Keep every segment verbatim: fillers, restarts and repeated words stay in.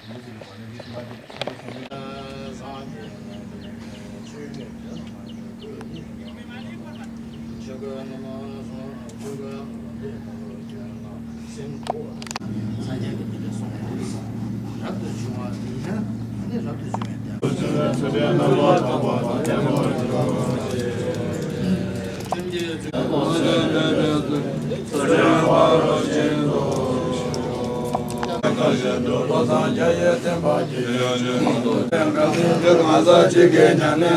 སངས་རྒྱས་ཀྱི་མི་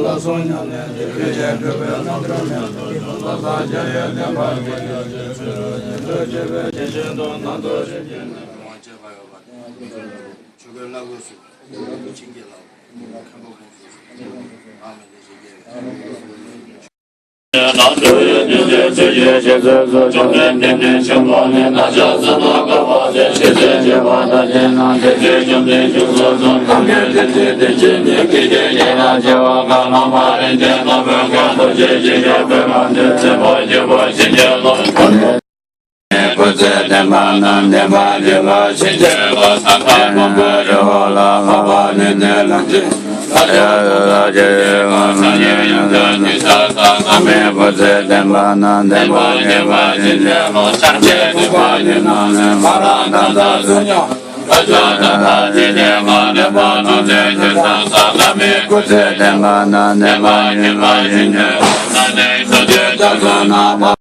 ལ་སོགས་པ་རབ་ཏུ་བྱུང་བ་དེ་ཡང་ནི་རབ་ཏུ་བྱུང་བའི་བདེ་བ། སྐུ་ཚེ་བརྟན་པ་དང་བརྟན་པ་ཞིག་གྱུར་ཅིག་སྐུ་ཚེ་བརྟན་པ་དང་བརྟན་པ་ཞིག་གྱུར་ཅིག་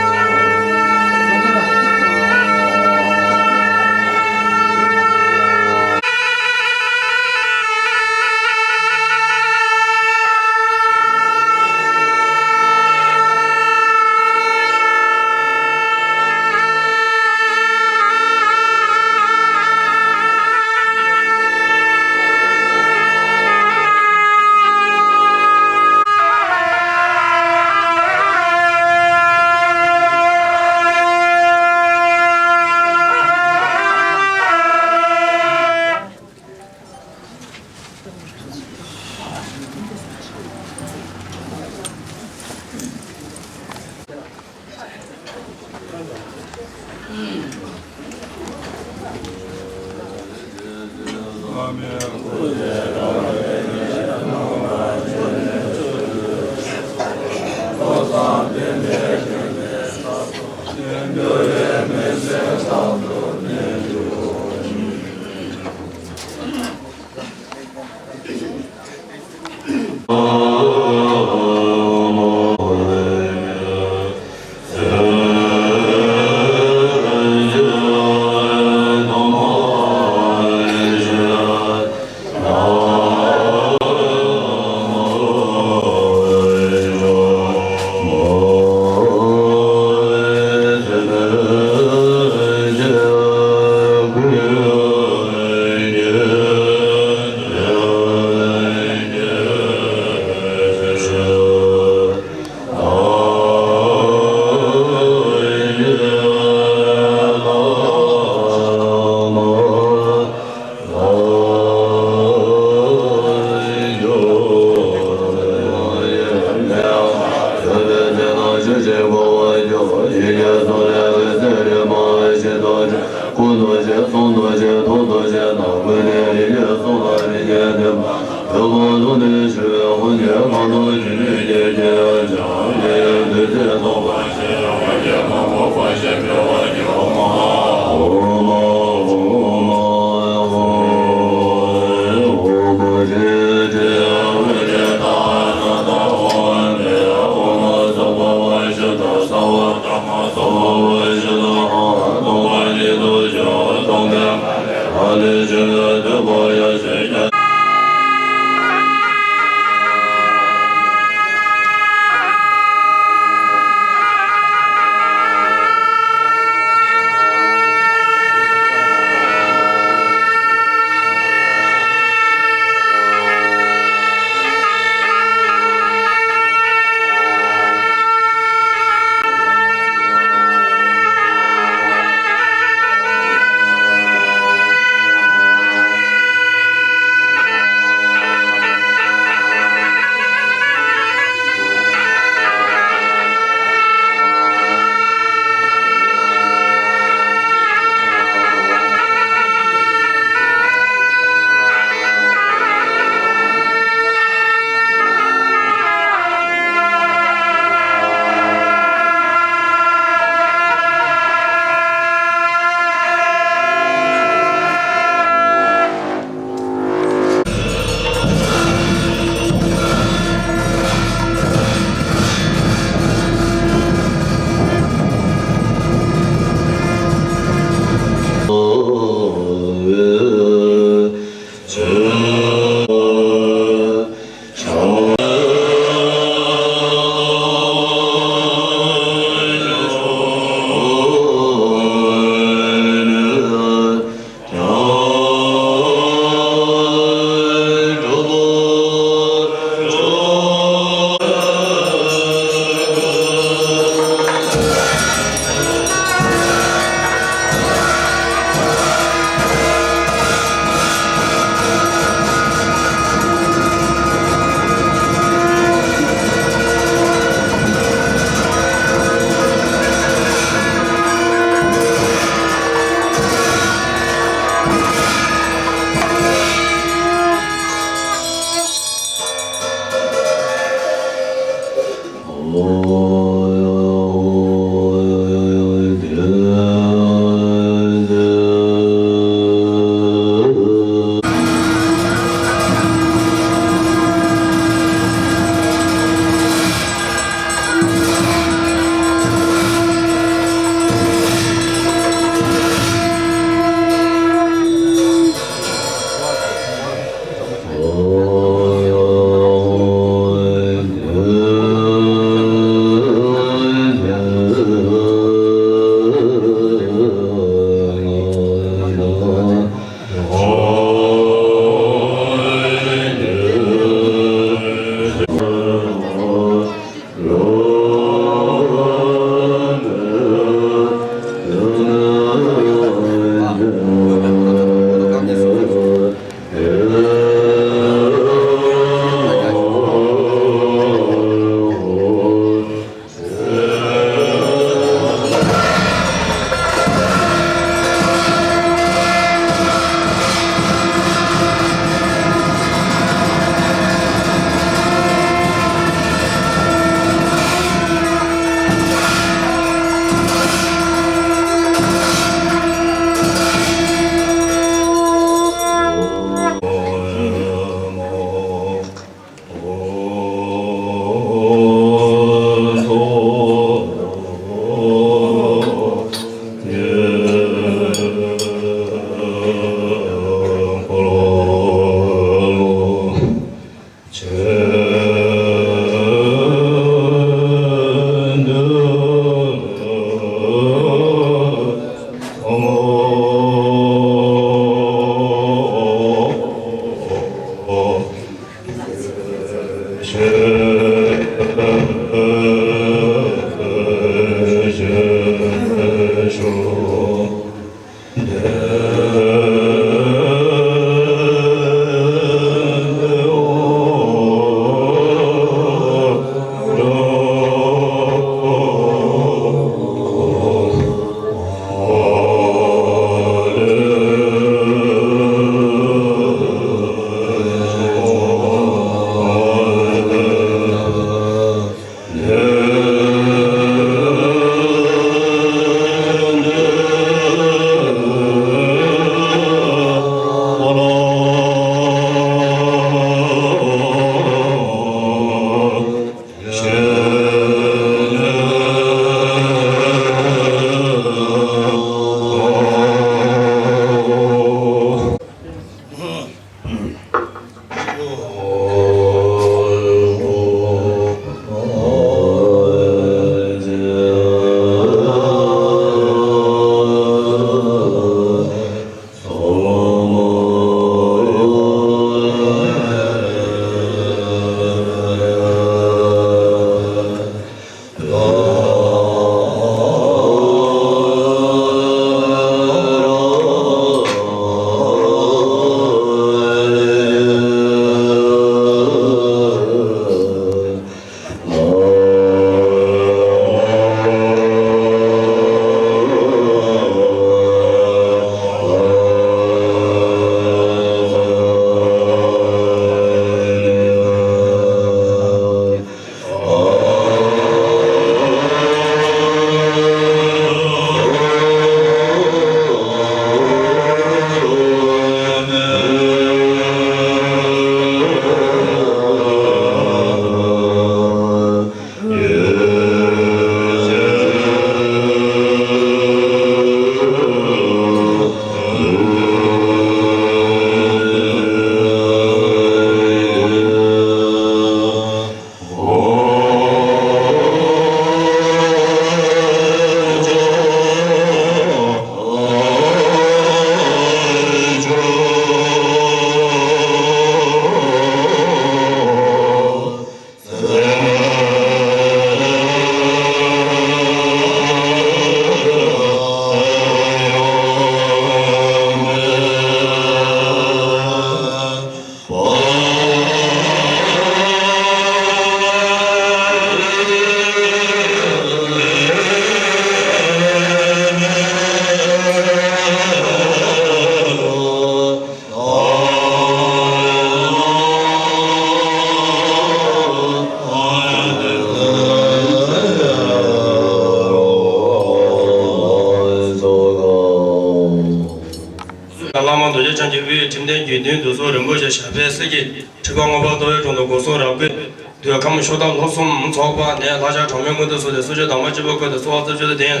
ལྷ་ལྕམ་གྱི་དབུས་ཁྲིམས་ལྡན་དགེ་འདུན་འདུས་ཚོགས་རིན་པོ་ཆེ་ཞབས་པད་སྲིད་ཀྱི་ཁྲི་པ་མངའ་འབངས་ལྟོ་བའི་དྲུང་དུ་སྒོ་གསུམ་རབ་དགོས། འདོད་ཁམས་ཤོ་ཐབས་ལྷུན་གསུམ་ཚོགས་པ་ནས་ལྷ་ལྕམ་གྲངས་མེད་མངོན་དུ་གསོལ་ཏེ་གསོལ་ཇ་དང་པ་སྤྱི་བོར་བཀོད་དེ་གསོལ་བ་རྩེ་གཅིག་ཏུ་ལྡན།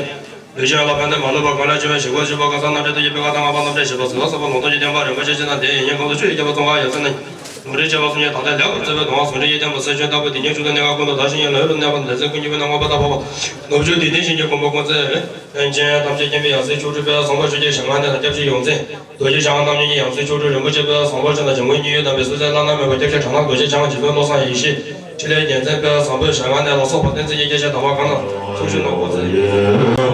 ལུས་ཅན་ལ་ཕན་བདེ་མ་ལུས་པ་གང་ལ་སྤྱོད་པའི་ཞིག་པ་སྤྱོད་པ་གང་ཟག་རྣམ་འདྲེན་ཐུགས་ཀྱི་པད་ཁ་དང་ལྔ་པ་རྣམ་འདྲེན་ཞིག་པ་ཟིལ་ལ་སོགས་པ་ལུང་སྟོན་གྱི་བསྟན་པ་རིན་པོ་ཆེ་ཅན་དང་དེ་ཡིན་ཉེ་གོང་དུ་ཆོས་ཀྱི་རྒྱལ་པོ་ཙོང་ཁ་ཡབ་སྲས་ནི། ལུང་རིགས་བཅས་པ་གསུང་ཆོས་དང་ལྡན་ལེགས་པར་མཛད་པའི་གདུང་བ་ཟུང་འབྲེལ་གྱི་བསྟན་པ་གསལ་བྱོན་ལྟ་བུ་དེ་ཉིད་བཅུ་དང་གནས་སྐབས་ཀུན་ཏུ་དར་ཞིང་ཡུན་རིང་གནས་པ་ལ་འདི་ཚེ་ཀུན་གྱི་དཔེར་ན་མངོན་པར་བརྟག་པ་པོ། ནུབ་ཕྱོགས་འདིར་བསྟན་ཞིང་གི་གོ་འཕང་ཀུན་བརྩེགས། ལྷན་ཅིག་ཐམས་ཅད་མཁྱེན་པའི་ཡབ་སྲས་མཆོག་སྤྲུལ་པའི་ཟམ་པ་ཆོས་རྒྱལ་ཞལ་སྔ་ནས་ལ་སྐྱབས་ཆེན་ཡོངས་འཛིན། རྡོ་རྗེ་འཆང་རྣམ་གཉིས་ཀྱི་ཡང་སྲིད་མཆོག་སྤྲུལ་རིན་པོ་ཆེ་དཔལ་བཟང་པོ་ཆེ་དང་འཇམ་མགོན་གཉིས་ཡོད་དམ་པའི་སྲོལ་འཛིན་བླ་ན་མེད་པ་སྐྱབས་རྗེ་གྲགས་སྣང་རྡོ་རྗེ་འཆང་རྗེ་བཙུན་བློ་བཟང་ཡེ་ཤེས། འཕྲིན་ལས་རྒྱལ་མཚན་དཔལ་བཟང་པོའི་ཞལ་སྔ་ནས་ལ་སོགས་པ་བསྟན་འཛིན་གྱི་སྐྱེས་ཆེན་དམ་པ་གང་རྣམས་ཚོགས་ཞུགས་གནང་སྐུ་མཛད།